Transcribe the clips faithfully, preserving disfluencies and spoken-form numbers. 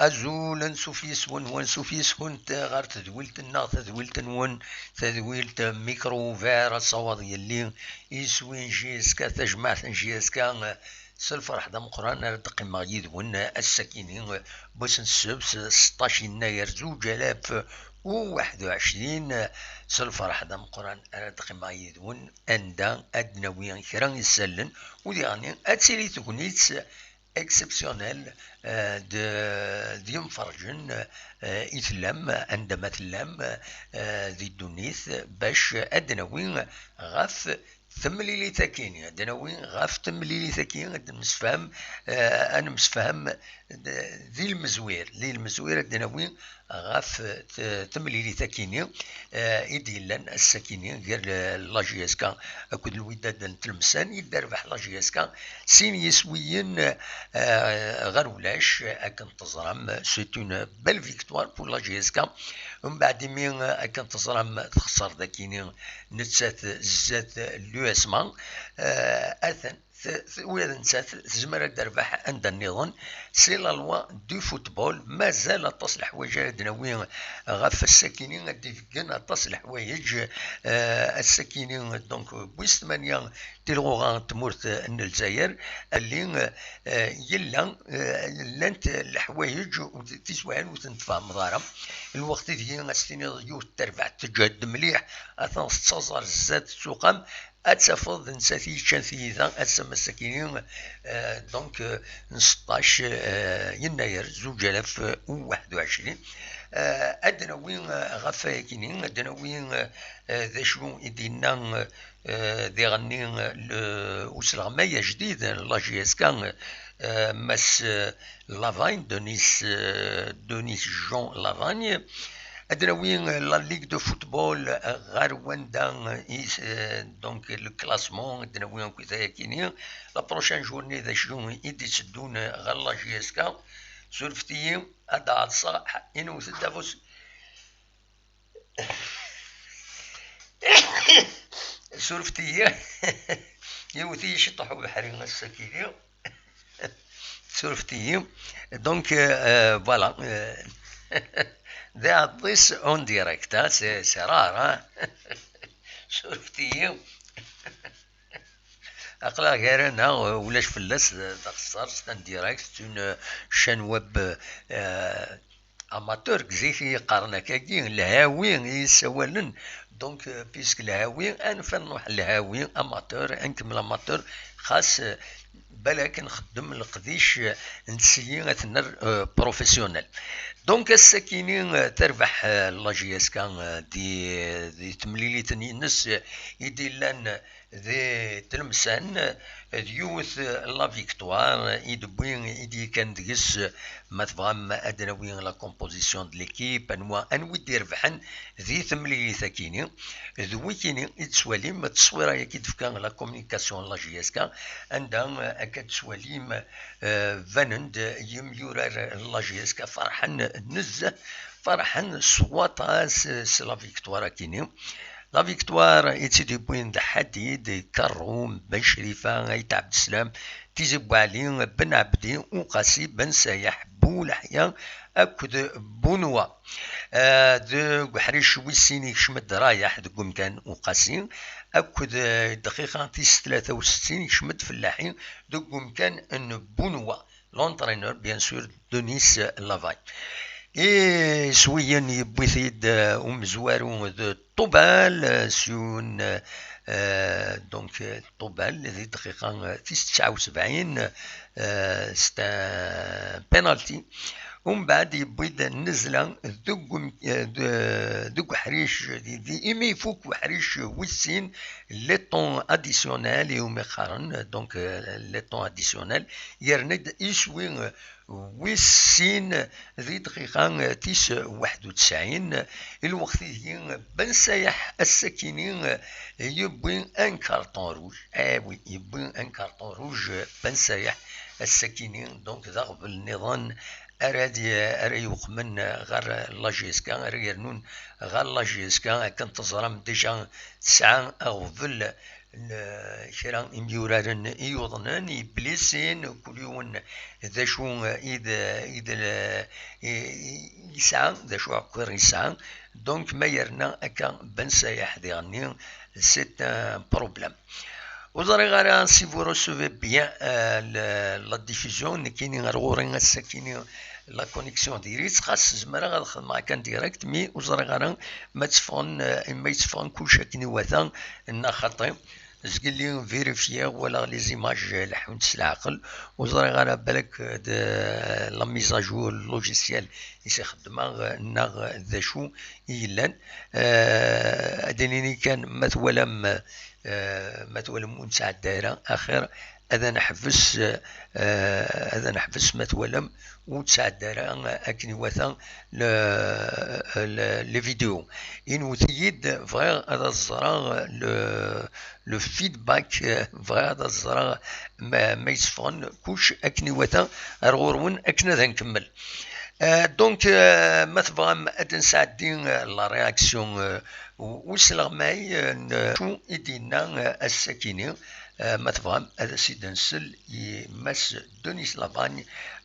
Azul, ansuf yes-wen, wansuf yes-kunt ɣer tedwilt-nneɣ, tadwilt-nwen, tadwilt Micro Ouvert, asawaḍ yelli, iswi n J S K, tajmaɛt n J S K. S lferḥ d ameqqran ara d-qqimeɣ yid-wen ass-akini, wass n ssebt, seṭṭac yennayer zuǧ alaf u waḥed u ɛecrin. S lferḥ d ameqqran ara d-qqimeɣ yid-wen, anda ad d-nawi kra isallen, u diɣen ad tili tegnit exceptionnelle, euh, d, d yemferrǧen, euh, i tellam, anda ma tellam, euh, di ddunit, bac ad d-nawi ɣef temlilit-agi, ad d-nawi ɣef temlilit-agi, ad nemsefham, euh, ad nemsefham d, di lmezwir, di lmezwir ad d-nawi ɣef t-, temlilit-akini, eh, i d-yellan ass-akini gar, eh, la J S K akked Lwidad n Tlemsan, i d-terbeḥ la J S K sin yiswiyen, eh, ɣer ulac, akken teẓram, c'est une belle victoire pour la J S K. Mbeɛd imi, eh, akken teẓram, texṣer dakini nettat zdat l'U S M A, eh, atan t-, t-, ula d nettat tezmer ad d-terbeḥ anda nniḍen. C'est la loi du football. Mazal aṭas leḥwayeǧ ara d-nawi ɣef ass-akini, ad d-ibeggen aṭas leḥwayeǧ, eh, ass-akini, donc, wis tmanya tilɣuɣa n tmurt n Lezzayer, alli, eh, yella, eh, llant leḥwayeǧ u t-, tiswiɛin ur tent-tfehmeḍ ara. Lweqt ideg ad s-tiniḍ yiwet terbaɛt teǧhed mliḥ, atan tettaẓ ar zdat, tettuqam, ad tafeḍ d nettat i yeččan tiyita ass-a, ass-akini, eh, donc, eh, n seṭṭac, eh, yennayer zuǧ alaf u waḥed u ɛecrin. Eh, ad d-nawi, eh, ɣef wayakini, ad d-nawi, eh, d acu i d-yenna, eh, diɣenni, eh, le-, usleɣmay ajdid n la J S K, eh, Mass, eh, Lavagne, Denis, eh, Denis Jean Lavagne. Ad d-nawi, eh, la Ligue de football, eh, ɣer wanda, eh, is, eh, donc, le classement, ad d-nawi akkit ayakini. La prochaine journée d acu i d-itteddun, eh, ɣer la J S K. Surfet-iyi, ad ɛeṭseɣ, inwet-d afus. Surfet-iyi. Yewwet-iyi ciṭuḥ ubeḥri ass-akini. Surfet-iyi. Donc, euh, euh, voilà, euh, d aɛeṭṭis en direct, hein, c'est, c'est rare, hein. Surfet-iyi. Aql-aɣ gar-aneɣ, euh, ulac fell-as, d, d axeṣṣar, c'est en direct, c'est une, euh, chaîne web, euh, amateur, deg zik i qqaren akkagi, lhawi i yessawalen. Donc, euh, puisque lhawi, anef ad nruḥ lhawi, amateur, ad nkemmel amateur, xas, euh, balak nxeddem leqdic, euh, n tseyyi ad t-nerr, euh, professionnel. Donc, ass-akini, euh, terbeḥ, euh, la J S K, euh, di, di temlilit-nni-ines, euh, i d-illan, euh, di Tlemsan, d yiwet la victoire i d-wwi, i d-yekkan deg-s, ma tebɣam ad d-nawi la composition de l'équipe, anwa, anwa i d-irebḥen di temlilit-akini. D wikini i d-teswalim tteswira-yagi d-tefka la communication n la J S K, anda akka d-teswalim, eh, banen-d yimyurar n la J S K ferḥen nezzeh, ferḥen s waṭas s la victoire-akini. La victoire i tt-id-yewwin d Ḥadid, Karum, Ben Crifa, Ayt Ɛebdeslam, Tizi Bouɛli, Ben Ɛebdi, Uqasi, Ben Sayeḥ, Bouleḥya akked Bunwa. Eh, deg uḥric wis sin ikcem-d Rayeḥ deg umkan Uqasi, akked, eh, dqiqa tis tlata u settin ikcem-d Fellaḥi deg umkan n Bunwa. L'entraîneur, bien sûr, Denis Lavagne. Iswiyen yewwi-t-id, euh, umezwaru d Ṭubal, euh, s yiwen, euh, donc, euh, Ṭubal di dqiqa, euh, tis tesɛa u sebɛin, euh, c'est un penalty. Umbeɛd yewwi-d nnezla deg um-, eh, de-, deg uḥric, di, di, imi ifuk uḥric wis sin, le temps additionnel iwumi qqaren, donc, eh, le temps additionnel, yerna-d iswi, eh, wis sin di dqiqa, eh, tis waḥed u tesɛin, i lweqt-agi, Ben Sayaḥ ass-akini, eh, yewwi un carton rouge. Ah oui, yewwi un carton rouge, eh, Ben Sayaḥ ass-akini, donc d aɣbel nniḍen ara d-, ara yuqmen ɣer la J S K, ara yernun ɣer la J S K. Akken teẓram déjà tesɛa aɣbel n kra imyuraren i yuḍnen, iblisin, kul yiwen d acu i d, i d, i, i yesɛa, d acu akk yesɛa. Donc ma yerna akka Ben Sayaḥ diɣenni, c'est un problème. Ur ẓriɣ ara si vous recevez bien, euh, le, la diffusion, nekkini ar ɣur-i ass-akini la connexion diri-tt, xas zemreɣ ad xedmeɣ akka en direct, mais ur ẓriɣ ara ma tteffɣen, euh, ma yetteffɣen kullec akken iwata, neɣ xaṭi. Zgelli vérifier, walaɣ les images, euh, leḥḥunt s leɛqel, ur ẓriɣ ara balak, euh, de la mise à jour logiciel i s-ixeddmeɣ, euh, neɣ d acu i yellan. Euh, ad d-nini kan ma twalam, eh, ma twalam ur nettɛedda ara, axir ad neḥbes, eh, ad neḥbes ma twalam ur nettɛedda ara akken iwata le, le, les vidéos. Inwet-iyi-d, bɣiɣ ad ẓreɣ le, le feedback, eh, bɣiɣ ad ẓreɣ ma, ma yetteffɣen kullec akken iwata ar ɣur-wen akken ad nkemmel. Eh, donc, eh, ma tebɣam ad nesɛeddi, eh, la réaction, eh, u-, usleɣmay, eh, n, eh, acu i d-yenna, eh, ass-akini, eh, ma tebɣam ad as-id-nsel i Mass Denis Lavagne,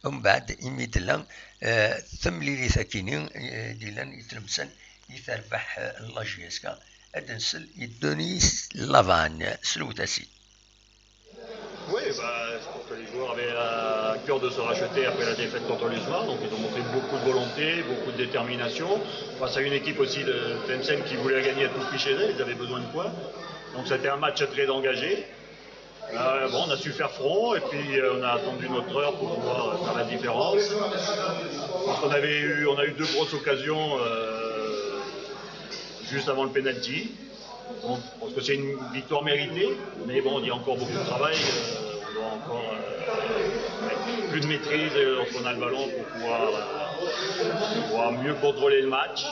umbeɛd imi d-tella, eh, temlilit akini, eh, d-yellan i Tlemsan i terbeḥ, eh, la J S K. Ad nsel i Denis Lavagne, slewt-as-id. Oui, bah, je pense que les joueurs avaient à cœur de se racheter après la défaite contre l'U S M A, donc ils ont montré beaucoup de volonté, beaucoup de détermination, face à une équipe aussi de Tlemcen qui voulait gagner à tout prix chez elle, ils avaient besoin de points. Donc c'était un match très engagé. Euh, bon, on a su faire front et puis, euh, on a attendu notre heure pour pouvoir, euh, faire la différence. Parce qu'on avait eu, on a eu deux grosses occasions, euh, juste avant le penalty. Bon, je pense que c'est une victoire méritée, mais bon, il y a encore beaucoup de travail. Euh, on doit encore, euh, mettre plus de maîtrise, euh, lorsqu'on a le ballon pour pouvoir, euh, pouvoir mieux contrôler le match.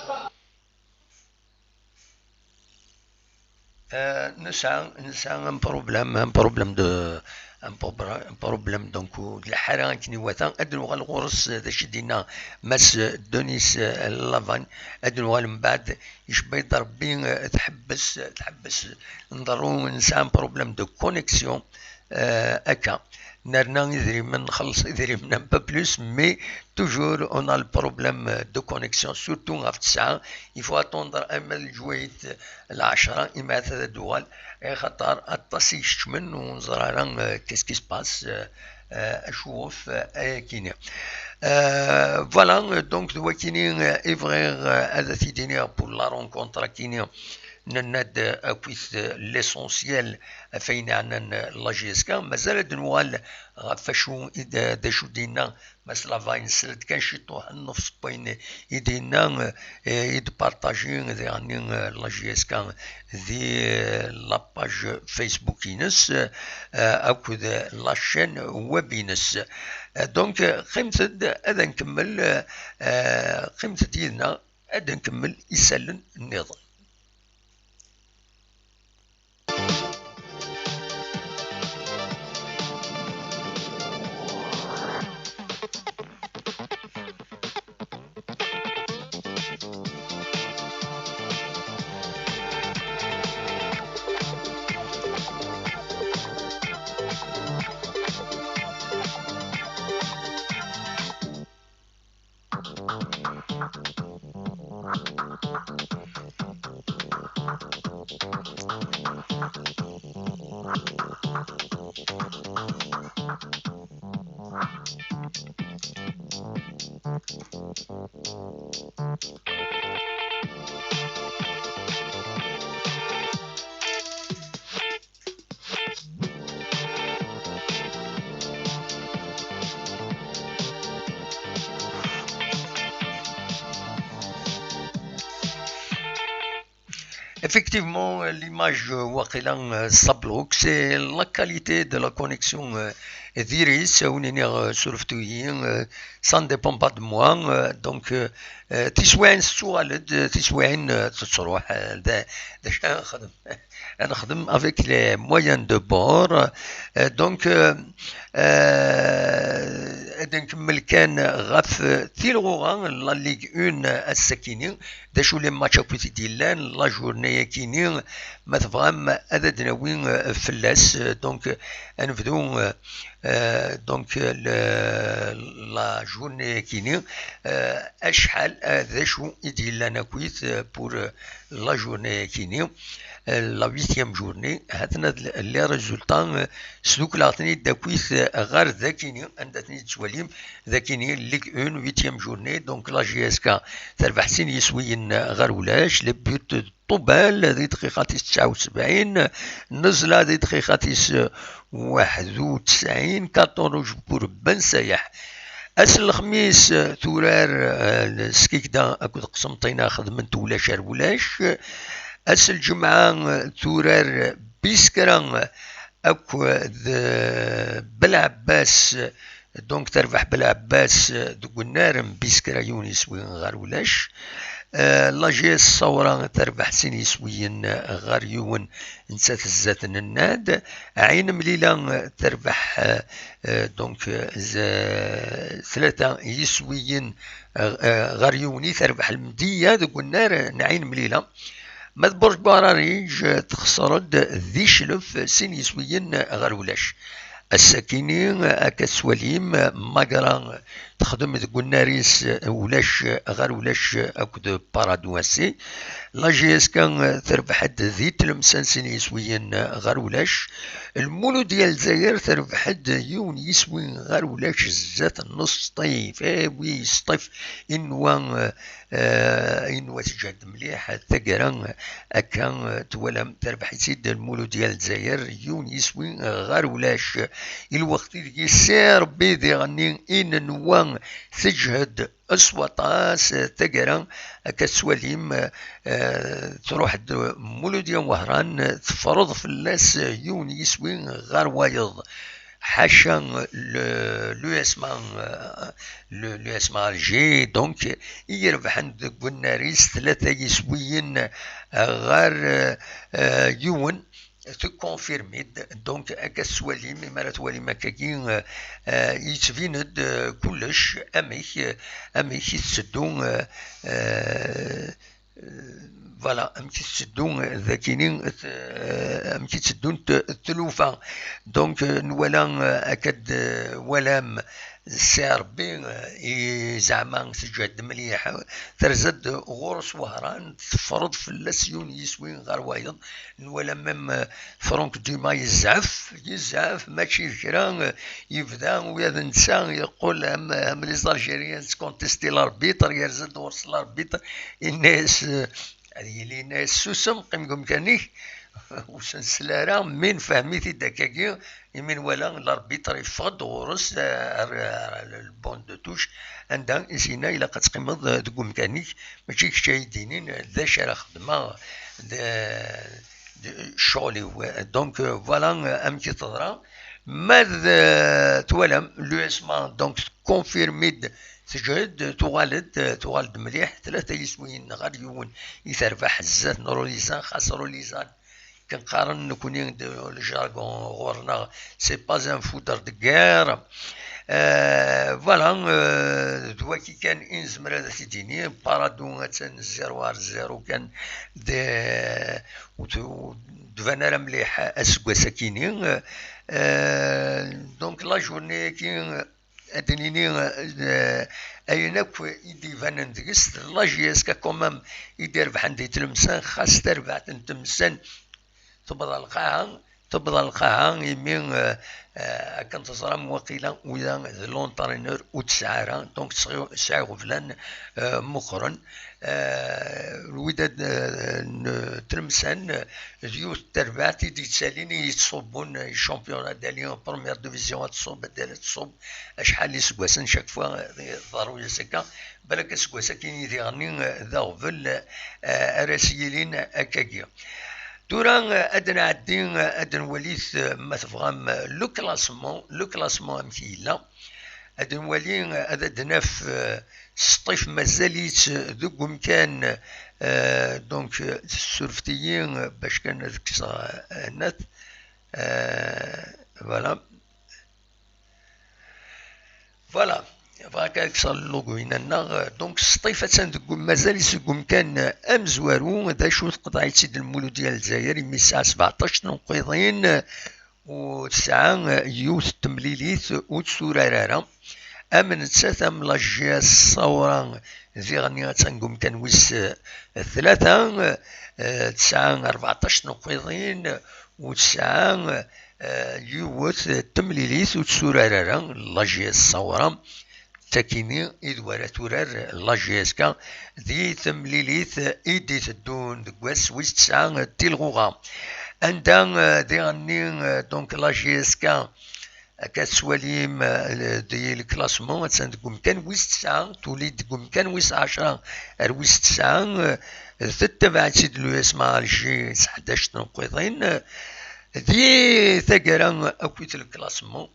Euh, nesɛa, nesɛa un problème, un problème de, un problème, donc, d lḥara akken iwata. Ad nuɣal ɣur-s, d acu i d-yenna Mass Denis, euh, Lavagne. Ad nuɣal mbeɛd, icebba-yi-d Rebbi, eh, tḥebbes, tḥebbes nḍerru, nesɛa un problème de connexion, eh, akka. Nerna idrimen, nxelleṣ idrimen un peu plus, mais toujours on a le problème de connexion, surtout ɣef ttesɛa. Il faut attendre ama d lǧwayet lɛecṛa, imi ad d-tuɣal, axaṭer aṭas i ikeččmen, ur neẓri ara, eh, qu'est-ce qui se passe, eh, eh, acuɣef, eh, ayakini. Eh, voilà, donc d wakini, eh, i bɣiɣ, eh, ad t-id-iniɣ pour la rencontre akini, nenna-d akkit, eh, l'essentiel ɣef ayen yeɛnan, eh, la J S K. Mazal ad nuɣal ɣef wacu i d, d acu d-yenna Mass Lavagne, nesla-d kan ciṭuḥ nnefṣ n wayen i d-yenna, eh, i d-partaji diɣenni, eh, la J S K di, eh, la page Facebook-ines, eh, akked la chaîne web-ines. Eh, donc, eh, qqimet-d ad nkemmel, eh, qqimet-d yid-neɣ ad nkemmel isallen nniḍen. Effectivement, l'image, euh, waqila, euh, ça bloque, c'est la qualité de la connexion, euh, d'Iris, euh, win iniɣ, euh, surfet-iyi, euh, ça ne dépend pas de moi, euh, donc, euh, euh, tiswiɛin tettuɣal-d, euh, tiswiɛin, euh, tettruḥ, euh, d, d acu ara nexdem? Ad nexdem avec les moyens de bord. Euh, donc, euh, euh, ad nkemmel kan ɣef tilɣuɣa n la Ligue un ass-akini. D acu les matchs akk i t-id-yellan, la journée-akini, ma tebɣam ad d-nawi, euh, fell-as. Euh, donc, euh, ad nebdu, euh, euh, donc, euh, le, la journée-akini, euh, acḥal, euh, d acu i d-yellan akkit, euh, pour, euh, la journée-akini, euh, la huitième journée, ha-ten-ad les résultats, euh, sdukleɣ-ten-id akkit, euh, ɣer dakini, anda ten-id-tettwalim, dakini, Ligue un, huitième journée, donc la J S K terbeḥ sin yiswiyen ɣer ulac, les buts de Ṭubal di dqiqa tis tesɛa u sebɛin, Neẓla di dqiqa tis waḥed u tesɛin, carton rouge pour Ben Sayaḥ. Ass n lexmis, turar, eh, Skikda akked Qsenṭina xedment ulac ar ulac. Ass n lǧemɛa, turar Biskra akked, eh, Belɛebbas, donc terbeḥ Belɛebbas, eh, deg unnar n Biskra yiwen yiswi ɣer ulac. Eh, la J S Ṣawra terbeḥ sin yiswiyen ɣer yiwen, nettat zdat n nnad. Ɛin Mlila terbeḥ, eh, eh, donc, eh, z-, tlata yiswiyen, eh, eh, ɣer yiwen i terbeḥ Lmedya deg unnar n Ɛin Mlila. Ma d Burj Buɛrariǧ, eh, texṣer-d di Cclef sin yiswiyen ɣer ulac. Ass-akini, akka tettwalim, Magra texdem deg unnar-is ulac ɣer ulac akked Paradou Assi. La J S K terbeḥ-d di Tlemsan sin yiswiyen ɣer ulac. Lmuludya n Lezzayer terbeḥ-d yiwen yiswi ɣer ulac zdat n Sṭif. Eh oui, Sṭif, inwa, eh, inwa teǧhed mliḥ taggara, akka, eh, twalam terbeḥ-itt-id Lmuludya n Lezzayer yiwen yiswi ɣer ulac. I lweqt ideg yessi Rebbi diɣenni i nenwa teǧhed s waṭas, eh, taggara, akka tettwalim, eh, truḥ-d Muludya Wehran, eh, tefreḍ fell-as, eh, yiwen yiswi ɣer wayeḍ. Ḥaca le, l'U S M A, eh, le, l'U S M A Alger, donc, i irebḥen deg unnar-is tlata yiswiyen, eh, ɣer, eh, eh, yiwen. Tkonfirmi-d, donc, akka tettwalim, mi ara twalim akkagi, eh, eh, yettbin-d, eh, kullec, amek, eh, amek i tetteddu, eh, eh, eh, voilà, amek i tetteddu, eh, dakini, eh, amek i tteddunt tlufa. Donc, eh, nwala, eh, akka d, eh, walam, Ssi Rebbi, eh, i zeɛma teǧhed mliḥ, terza-d ɣur-s Wehran, teffreḍ fell-as yiwen yiswi ɣer wayeḍ. Nwala même, eh, Franck Dumas yezɛef, yezɛef, mačči d kra, eh, yebda ula d netta yeqqel am, am les Algériens contester l'arbitre, yerza-d ɣur-s l'arbitre, yenna-yas, eh, ad yili yenna-yas susem, qqim deg umkan-ik, ur s-nsel ara, mi nefhem-it-id akkagi, imi nwala l'arbitre yeffeɣ-d ɣur-s, eh, ar, ar le banc de touche, anda i s-yenna ilaq ad teqqimeḍ, eh, deg umkan-ik, mačči kečč ay d-inin, eh, d acu ara xedmeɣ, d, d ccɣel-iw. Donc, eh, voilà, eh, amek i teḍra. Ma d, eh, twalam, l'U S M A, donc, tkonfirmi-d, teǧhed, tuɣal-d, eh, tuɣal-d mliḥ, tlata yiswiyen ɣer yiwen i terbeḥ zdat n Rolizan, xas Rolizan akken qqaren nekni, de, le jargon ɣur-neɣ, c'est pas un foudre de guerre. Euh, voilà, euh, d waki kan i nezmer ad t-id-ini. Paradou attan zéro ar zéro kan, de, ur t-, ur d-tban ara mliḥ aseggas-akini. Euh, donc, la journée-agi, ad d-nini, euh, ayen akk i d-ibanen deg-s, d la J S K quand même i d-irebḥen di Tlemsan, xas tarbaɛt n Tlemsan tebḍa lqaɛa, tebḍa lqaɛa, imi, euh, euh, akken teẓram waqila, ula d l'entraîneur ur tesɛi ara, donc tesɛi, tesɛa iɣeblan, euh, meqqren. Euh, Lwidad, eh, n Tlemsan, eh, d yiwet n terbaɛt i d-yettalin i yettṣubbun i championnat de Ligue un, première division, ad tṣubb, ad tṣubb acḥal n yiseggasen, chaque fois, eh, ḍerru-yas akka, balak aseggas-agi diɣenni, eh, d aɣbel, eh, ara s-yilin akkagi. Tura, eh, ad nɛeddi, eh, ad nwali, eh, ma tebɣam, eh, le classement, le classement amek yella. Ad nwali, eh, ad d-naf, eh, Sṭif mazal-itt deg umkan, eh, donc, eh, tessurfet-iyi, eh, bac kan ad kkseɣ, eh, net. Eh, voilà. Voilà. Bɣiɣ kan ad kkseɣ logo-ina-nneɣ. Donc, Sṭif attan deg u-, mazal-itt deg umkan, eh, amezwaru. D acu, teqḍeɛ-itt-id Lmuludya n Lezzayer, imi tesɛa sbeɛṭac n tenqiḍin, eh, u tesɛa, eh, yiwet n temlilit ur tetturar ara. Am nettat, am la J S Ṣawra, diɣenni attan deg umkan wis, eh, tlata, eh, tesɛa rbeɛṭac n tenqiḍin, u tesɛa, eh, yiwet n temlilit ur tetturar ara, la J S Ṣawra. Takini i d wara turar la J S K di temlilit i d-iteddun deg wass wis tesɛa n tilɣuɣa. Anda, eh, diɣenni, eh, donc la J S K, akka tettwalim, eh, di le classement, attan deg umkan wis tesɛa, tuli deg umkan wis ɛecra ar wis tesɛa, eh, tettabaɛ-itt-id l'U S M Alger s ḥdac n tenqiḍin, eh, di taggara akkit le classement.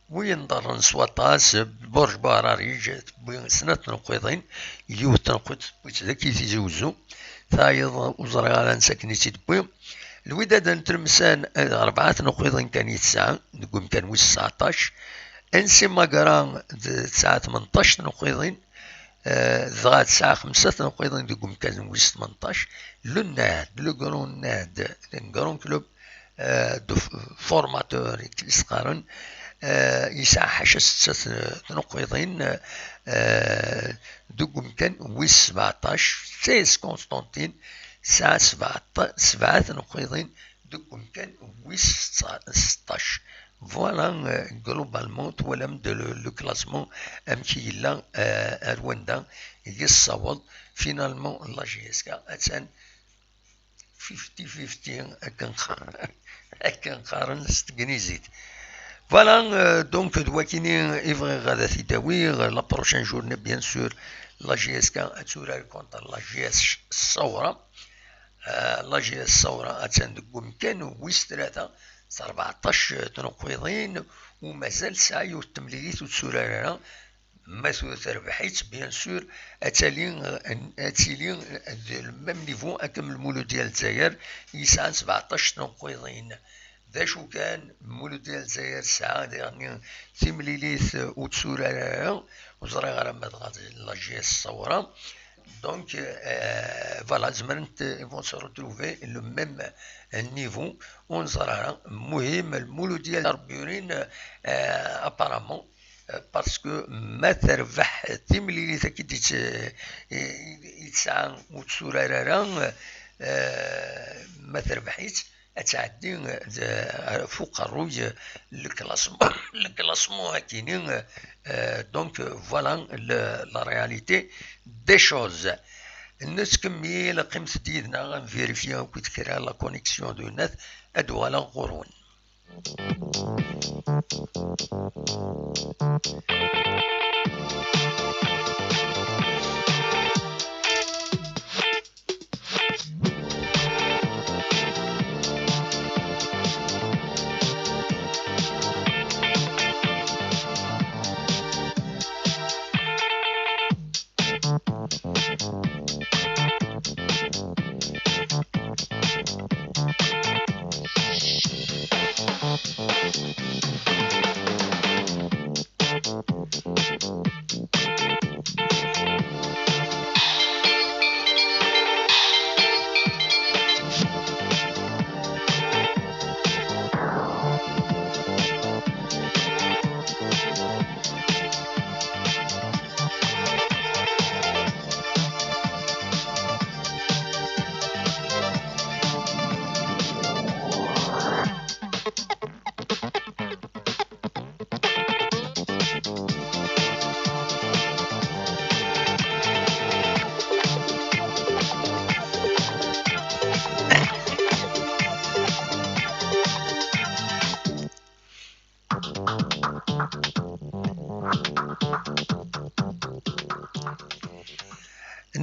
Wi iḍerren s waṭas, Burj Buɛrariǧ tewwi snat n tenqiḍin, yiwet n tenqiḍt tewwi-tt dagi Tizi Uzzu, tayeḍ ur ẓriɣ ara ansi akken i tt-id-tewwi. Lwidad n Tlemsan, eh, rebɛa n tenqiḍin kan i tesɛa, deg umkan wis tseɛṭac. N C Magra d-, tesɛa tmenṭac n tenqiḍin, eh, dɣa tesɛa xemsa n tenqiḍin deg umkan wis tmenṭac. Le Nahd, le Grand Nahd, un grand club, eh, de f-, formateur, i s-qqaren, eh, yesɛa ḥaca setta n tenqiḍin, eh, deg umkan wis sbeɛṭac, seize Constantine, tesɛa sebɛa, sebɛa tenqiḍin deg umkan wis seṭṭac. Voilà, eh, globalement, twalam-d le, le classement amek yella, eh, ar wanda i yessaweḍ. Finalement, la J S K attan fifty fifty, akken qa-, akken qqaren s tegnizit. Voilà, euh, donc, d wakini i bɣiɣ ad t-id-awiɣ. La prochaine journée, bien sûr, la J S K ad turar contre la J S Ṣawra. Euh, la J S Ṣawra attan deg umkan wis tlata s rbeɛṭac tneqqiḍin, u mazal tesɛa yiwet temlilit ur tetturar ara. Ma tu-, terbeḥ-itt, bien sûr, ad tali, euh, ad tili, euh, d le même niveau akken Lmuludya n Lezzayer yesɛan sbeɛṭac tneqqiḍin. D acu kan, Lmuludya n Lezzayer tesɛa diɣenni timlilit, euh, ur tetturar ara, ur ẓriɣ ara ma dɣa d la J S Ṣawra. Donc, euh, voilà, zemrent, ils vont se retrouver le même niveau, ur neẓri ara. Muhim, Lmuludya n Ṛebbi yurin, euh, apparemment, euh, parce que ma terbeḥ timlilit akka i d-, i, i tesɛa ur tetturar ara, euh, ma terbeḥ-itt, ad tɛeddi, euh, ɣef uqerruy, euh, le classement, le classement akini, euh, euh, donc, euh, voilà le, la réalité des choses. Nettkemmil, qqimet-d yid-neɣ, ad nvirifyi akkit kra la connexion de net, ad uɣaleɣ ɣur-wen.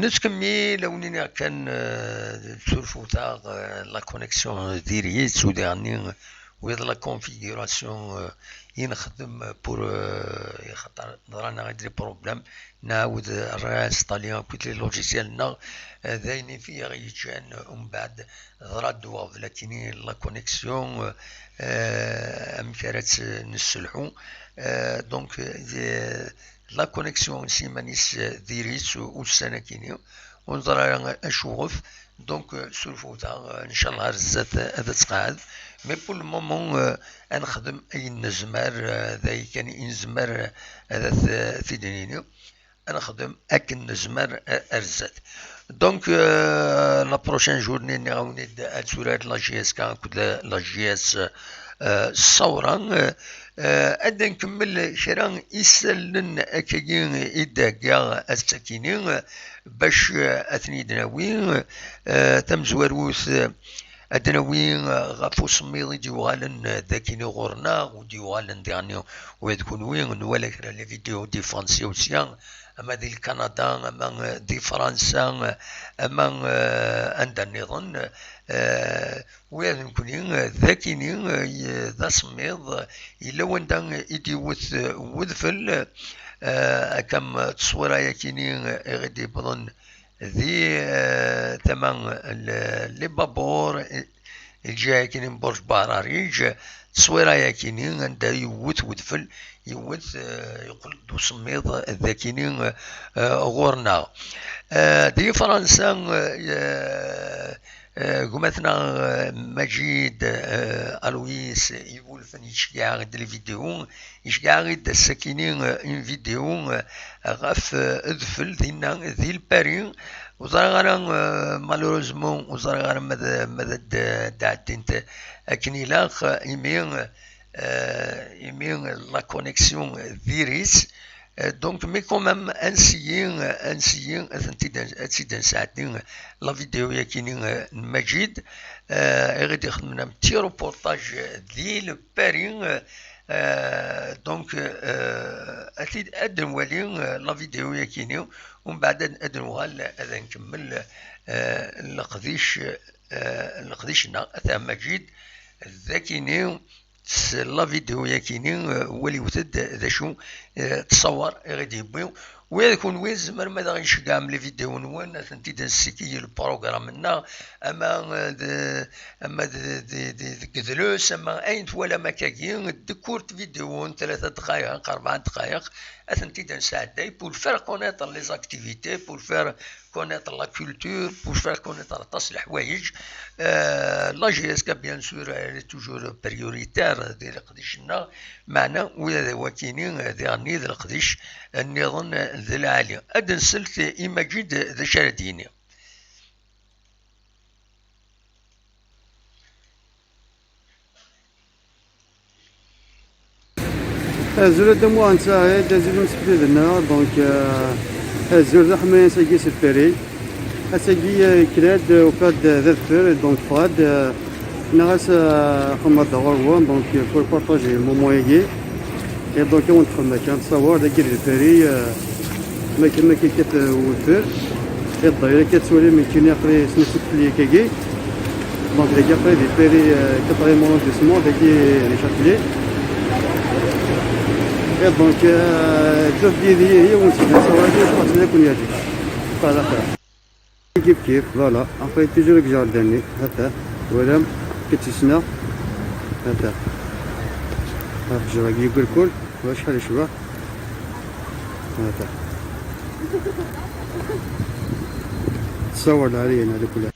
Nettkemmil, a wen-iniɣ kan, eh, surfut-aɣ, eh, la connexion diri-tt, u diɣenni, wid la configuration, eh, i nexdem pour, eh, ixaṭer ḍran-aɣ-d les problèmes, nɛawed réinstaller akk les logiciels-nneɣ, eh, d ayen i fi aɣ-yeǧǧan, eh, umbeɛd ḍra-d uɣbel akkin la connexion, eh, amek ara tt-nesselḥu. Eh, donc, eh, la connexion s iman-is, eh, diri-tt u-, ussan-akini, ur neẓri ara acuɣef. Donc, eh, surfut-aɣ, eh, ncallah ar zdat, eh, ad tettqeɛɛed. Mais pour le moment, eh, ad nexdem ayen nezmer, eh, d ayen kan i nezmer, eh, ad t-, t-id-nini. Ad nexdem akken nezmer, eh, ar zdat. Donc, eh, la prochaine journée, nniɣ-awen-id ad turar la J S K akked la, la J S, eh, Ṣṣawra. Eh, eh, ad nkemmel kra isallen akkagi i d-heggaɣ ass-akini, eh, bac, eh, ad ten-id-nawi. Eh, tamezwarut, eh, ad d-nawi, eh, ɣef usemmiḍ i d-yuɣalen, eh, d akini ɣur-neɣ, u d-yuɣalen diɣenni ula d kunwi nwala kra les vidéos di Fransa u sya, ama di Lkanada, ama, eh, di Fransa, eh, ama, eh, anda nniḍen. Eh, ula d nekkni, eh, d akini, eh, y-, d asemmiḍ, eh, yella wanda i d-iwwet, eh, wedfel, eh, akka am tteswira-yakini, eh, i ɣ-d-yewwḍen di, eh, tama n l-, les baburs, eh, lǧiha-yakini n Burj Bahrariǧ, tteswira-yakini anda yewwet wedfel, yewwet, eh, yeqqel-d usemmiḍ d akini, eh, ɣur-neɣ. Eh, di Fransa, eh, eh, gma-tneɣ, eh, Majid, eh, Alois Ibulfen yettceggiɛ-aɣ-d les vidéos, yettceggiɛ-aɣ-d ass-akini, eh, une vidéo, eh, ɣef, eh, udfel dinna di Lpari. Ur ẓriɣ ara, eh, malheureusement, ur ẓriɣ ara ma d, ma d, d, d-ɛeddint akken ilaq, imi, eh, imi la connexion diri-tt. Eh, donc, mais quand même, ad nsiyi, ad nsiyi, ad tent-id-, ad tt-id-nesɛeddi, la vidéo-yakini, eh, n Majid, eh, i ɣ-d-ixedmen un petit reportage di Lpari, eh, donc, eh, ad t-id-, ad nwali, eh, la vidéo-yakini, umbeɛd ad, ad nuɣal ad nkemmel, eh, leqdic, eh, leqdic-nneɣ. Ata Majid, d akini, s la vidéo-yakini, eh, waliwet-d d acu, eh, ttṣawar i ɣ-d-yewwi. Ula d kunwi tzemrem ad aɣ-nceggeɛem les vidéos-nwen, ad tent-id-nessiki i lprogram-nneɣ, ama, eh, d, ama d, d, d, deg idles, ama ayen twalam akkagi, de courtes vidéos n tlata ddqayeq, rebɛa ddqayeq, ad tent-id-nesɛedday pour faire connaître les activités, pour faire connaître la culture, pour faire connaître aṭas n leḥwayeǧ. Euh, la J S K, bien sûr, elle est toujours prioritaire di leqdic-nneɣ, meɛna ula d wakini, eh, diɣenni d leqdic nniḍen, eh, d lɛali. Ad d-nsel i Majid d acu ara d-yini. Azul a Dda Muḥend Saɛid, azul n useflid-nneɣ, donc, euh, azul d aḥmayan sagi s Lpari. Ass-agi, euh, yekker-d, euh, ufiɣ-d, euh, d adfel, donc ffɣeɣ-d, euh, nniɣ-as, euh, axemmem-a d ɣur-wen, donc, euh, pour partager le moment-agi. Et donc, ad wen-d-xedmeɣ kan ttṣawar dagi di Lpari, euh, ma kan, ma kan yekkat, euh, wedfel. Et d'ailleurs, akka tettwalim nekkini aql-i s nusifli akkagi. Donc, dagi aql-i di Lpari, euh, quatrième arrondissement, dagi di Châtelet. Et donc, euh, ǧǧet-d yid-i, yiwen seg ttṣawar-agi, ad ken-yeɛǧeb. Voilà. Kif kif, voilà. Aql-i toujours deg jardin-nni. Ata, twalam, kif tt-ssneɣ. Ata. Aqejjur-agi yeggelkul, acḥal yecbeḥ. Ata. Ttṣawar lɛali-a, ɛla kulli.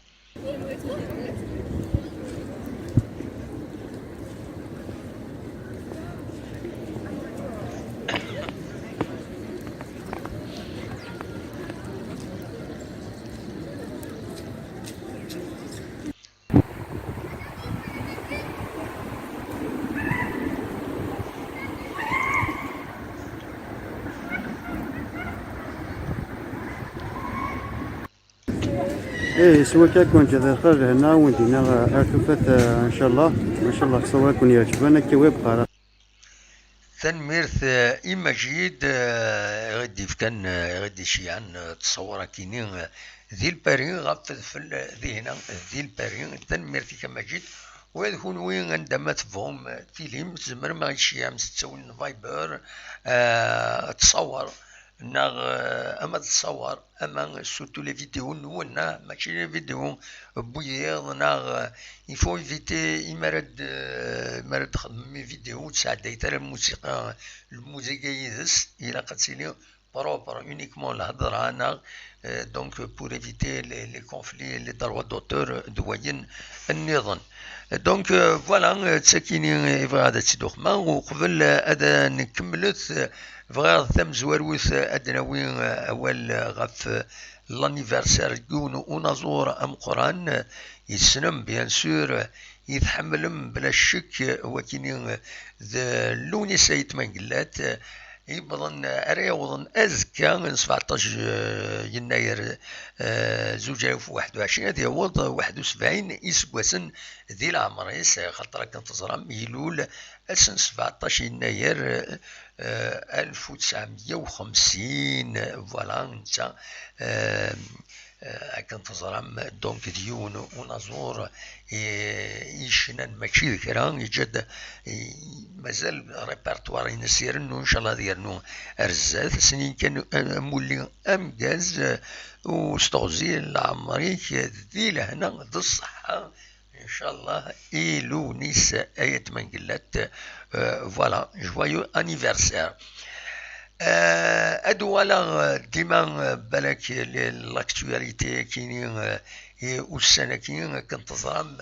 Ih, s wakka ad ken-ǧǧeɣ di lxir, lehna, wen-d-iniɣ ar tufat, eh, ncallah, ncallah ttṣawar ad ken-yeɛǧeb, akka i bɣiɣ. Tanemmirt, eh, i Majid, eh, i ɣ-d-ifkan, eh, i ɣ-d-iceyɛen, eh, ttṣawar akini, eh, di Lpari, ɣef udfel, eh, dihina, eh, di Lpari. Tanemmirt-ik a Majid. Ula d kunwi anda ma tebɣum, eh, tilim, tzemrem a ɣ-d-tceyɛem s ttawil n Viber, eh, ttṣawar, neɣ, eh, ama d ttṣawar, ama surtout les vidéos-nwen, ah, mačči les vidéos n wiyiḍ, neɣ, eh, il faut éviter, imi ara d-, eh, imi ara d-txedmem les vidéos, ur tesɛeddayet ara lmusiqa, lmusiqa yid-s, ilaq ad tili propre, uniquement lhedra, neɣ, eh, donc pour éviter les, les conflits, les droits d'auteur, d wayen nniḍen. Donc, eh, voilà, eh, d takini i bɣiɣ ad tt-id-uxmeɣ, uqbel, eh, ad nkemmlet, eh, bɣiɣ tamezwarut, eh, ad d-nawi, eh, awal, eh, ɣef, eh, l'anniversaire n yiwen unaẓur ameqqran, eh, yessnem, bien sûr, eh, i tḥemmlem bla ccek, eh, wakini, eh, d Lewnis Ayt Mengellat, eh, yewwḍen, eh, ara yawḍen azekka n sebɛeṭṭac, eh, yennayer, eh, zuǧ alaf u waḥed u ɛecrin, ad yaweḍ waḥed u sebɛin iseggasen di leɛmer-is, eh, xaṭer akken teẓram, ilul ass n sebɛeṭṭac yennayer, eh, eh, alef u tesɛemya u xemsin, voilà, netta, eh, eh, akken teẓram, donc, d yiwen unaẓur, eh, yecnan mačči d kra, yeǧǧa-d, eh, mazal répertoire-ines irennu, ncallah ad yernu ar zdat, snin kan, eh, amulli ameggaz, eh, u s teɣzi n leɛmer-ik, di lehna, d ṣṣeḥḥa, ncallah, i Lewnis Ayt Mengellat, eh, voilà, joyeux anniversaire. Eh, ad uɣaleɣ, eh, dima, eh, balak l-, l'actualité akini, eh, i ussan-agi, akken teẓram,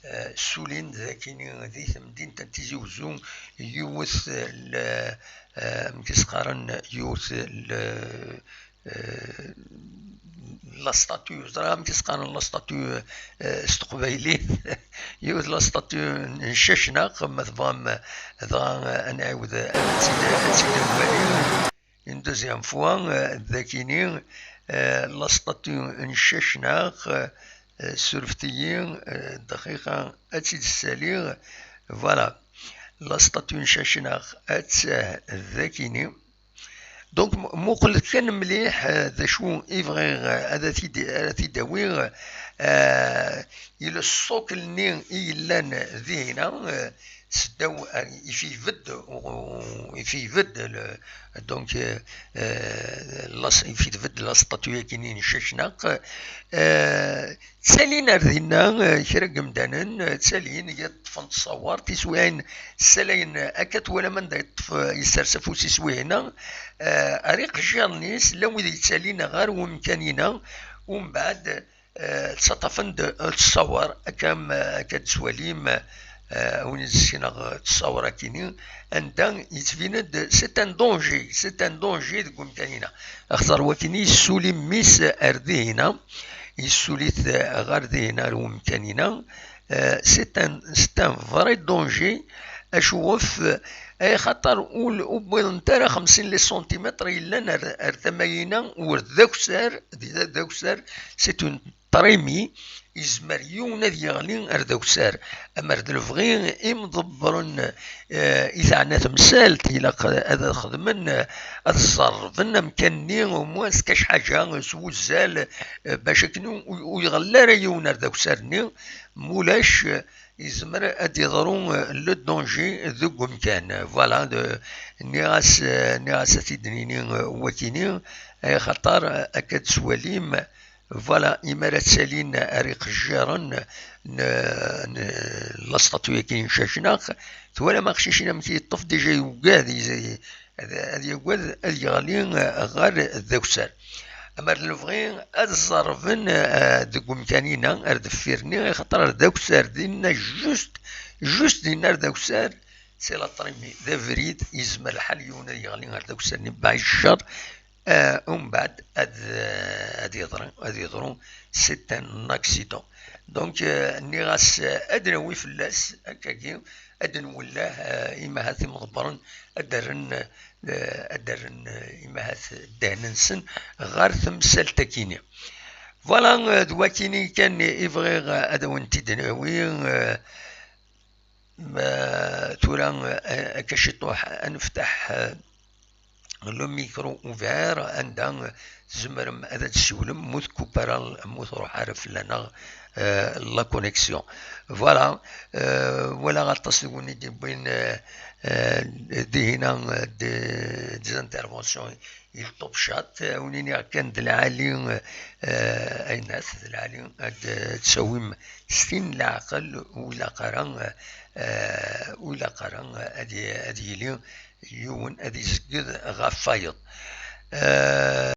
eh, ssulin-d akini di temdint n Tizi Uzzu yiwet, eh, l-, eh, amek i s-qqaren, yiwet l-, eh, la statue, ẓriɣ amek i s-qqaren la statue, eh, s teqbaylit, yiwet la statue n Cacnaq, ma tebɣam, dɣa, eh, ad nɛiwed, ad tt-id, ad tt-id-nwali. Une deuxième fois, eh, d akini, eh, la statue n Cacnaq, eh, surfet-iyi, eh, dqiqa, ad tt-id-ssaliɣ. Voilà. La statue n Cacnaq, ad tt-, d akini. Donc, mu-, muqlet kan mliḥ, eh, d acu i bɣiɣ, eh, ad t-id-, ad t-id-awiɣ, eh, il socle-nni i yellan dihina, eh, seddaw, eh, ifibed, u-, ifibed, le, donc, eh, eh, la s-, ifibed la statue-agi n Cacnaq, eh, ttalin ar dinna, eh, kra n yemdanen, eh, ttalin, ṭṭfen ttṣawar, tiswiɛin ssalayen, eh, akka twalam anda yeṭṭef, eh, yessers afus-is wihina, eh, ar iqejjiren-is, llan wid yettalin ɣer wemkan-ina, umbeɛd, eh, ttaṭṭafen-d, eh, ttṣawar, akka am, eh, akka d-tettwalim, eh, a win i d-ssineɣ, eh, ttṣawar akini, anda yettbin-d, c'est un danger, c'est un danger deg wemkan-ina. Axaṭer wakini yessuli mmi-s ar dihina, yessuli-t ɣer dihina, ar wemkan-ina. Euh, c'est un, c'est un vrai danger. Acuɣef? Axaṭer ur, ur wwiḍent ara xemsin les centimètres yellan ar, ar tama-ina, ur d akessar, d, d akessar, c'est une trémie, yezmer yiwen ad yeɣli ar d akessar. Amer d lebɣi, imḍebbren, eh, i teɛna temsalt, ilaq ad xedmen, eh, ad ẓerrben amkan-nni, au moins s kac ḥaǧa, s wuzzal, eh, bac akken ur, ur, ur iɣelli ara yiwen ar d akessar-nni, mulac, eh, yezmer ad d-yeḍru, eh, le danger deg umkan. Voilà, de, nniɣ-as, eh, nniɣ-as ad t-id-nini, eh, wakini, ay axaṭer, eh, akka d-tettwalim, voilà, imi ara ttalin ar iqejjiren n, n la statue-agi n Cacnaq, twalam aqcic-in amek yeṭṭef, déjà yugad, i-, ad, ad yagad ad yeɣli ɣer d akessar. Amer d lebɣi ad ẓerben, eh, deg umkan-ina ar deffir-nni, axaṭer ar d akessar dinna, juste, juste dinna ar d akessar, c'est la trémie, d abrid, yezmer lḥal yiwen ad yeɣli ar d akessar-nni, mbeɛd ccer, eh, umbeɛd ad, eh, ad yeḍru, ad yeḍru, c'est un accident. Donc, eh, nniɣ-as, eh, ad nawi fell-as, akkagi, ad nwellah, eh, imahat imḍebbren, ad d-rren, eh, ad d-rren, eh, imahat ddehn-nsen ɣer temsalt-akini. Voilà, eh, d wakini kan i bɣiɣ, eh, ad awen-t-id-nawi, eh, Ma tura, eh, akka ciṭuḥ, ad nefteḥ, eh, le micro ouvert, anda tzemrem ad d-tessiwlem, mu tkuppar, mu truḥ ara fell-aneɣ, eh, la connexion. Voilà, eh, walaɣ aṭas deg win i d-yewwin, eh, eh, dihina, eh, de, des interventions il top chat, eh, wen-iniɣ kan d lɛali, eh, aynat, d lɛali ad, eh, tsawim s tin n leɛqel, ur ilaq ara, eh, ur ilaq ara ad, ad yili yiwen ad izegged ɣef wayeḍ. Eh,